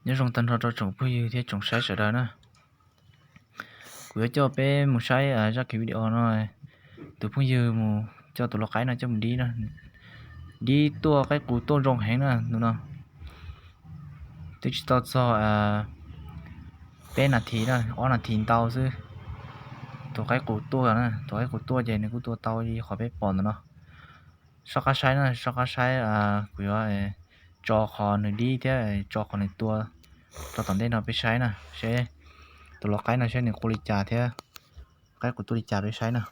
Nyob zoo tag nrho rau tsoom phooj ywg thiab tsoom saib sawv daws na. Kuv yuav coj peb mus saib zaj video no, tus phooj ywg mus coj tus lau qaib no coj mus dib na. Dib tuaj qaib qus tuaj zoo heev na tus no. Twb tsis tau txog peb nas this na, ob nas this ntau xwb, tus qaib qus tuaj na. Tus qaib qus tuaj ces nws kuj tua tau li qhov peb pom ntawm no. Soj qab saib na, soj qab saib, kuv yuav tso qhov nws dib thiab tso qhov nws tua rau tom ntej no peb saib na, seb tus lau qaib no seb nws qua li cas thiab qaib qus tuaj li cas peb saib na.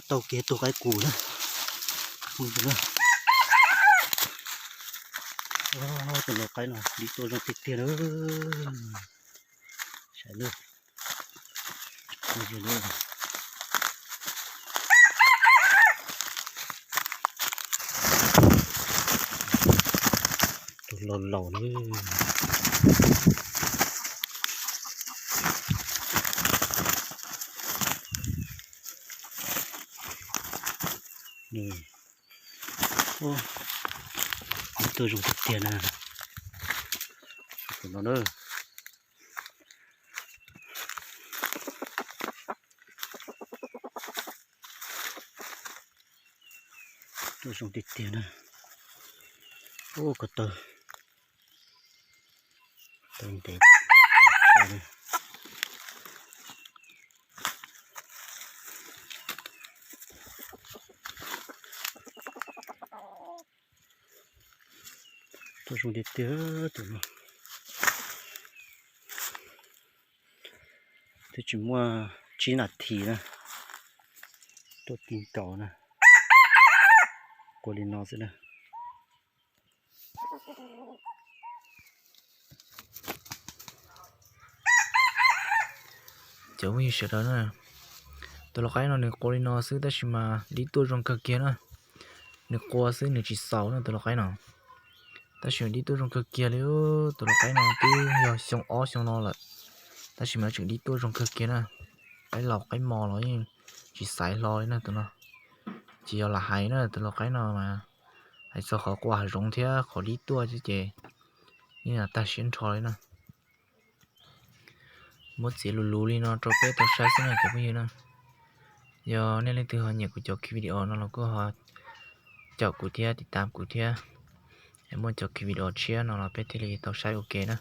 Tau kiag tus qaib qus na. Tus lau qaib no dib tuaj zoo tiag tiag na. Saib na. Tus laus laus na. Dib tuaj zoo tiag tiag na. Tus no na. Tuaj zoo tiag tiag na. Ub, ko taw, taw ntev. Tuaj zoo tiag tiag tus no. Twb tsis muaj tsib nas this na, tuaj ti nkaus na, qua li no xwb na. Cov phooj ywg sawv daws na, tus lau qaib no nws qua li no xwb tab sis mas dib tuaj zoo kawg kiag na. Nws qua xwb nws tsis xaus na tus lau qaib no. Tab sis mas dib tuaj zoo kawg kiag li. Tus lau qaib no twb yog xyoo ob xyoo no lawm, tab sis mas tseem dib tuaj zoo kawg kiag na. Qaib laus qaib mos los yeej tsis xaiv hlo li na tus no. Tsis yog lam hais na, tus lau qaib no mas hais txog qhov qua hav zoov thiab qhov dib tuaj xwb ces yeej tag siab nrho li na. Muab txiav luv luv li no rau peb tau saib xwb na cov phooj ywg na. Yog nej leej twg ho nyiam kuv cov video no los kuj ho caum kuv thiab tiv tam kuv thiab, es muaj cov video tshiab no los peb thiaj li tau saib ua ke na.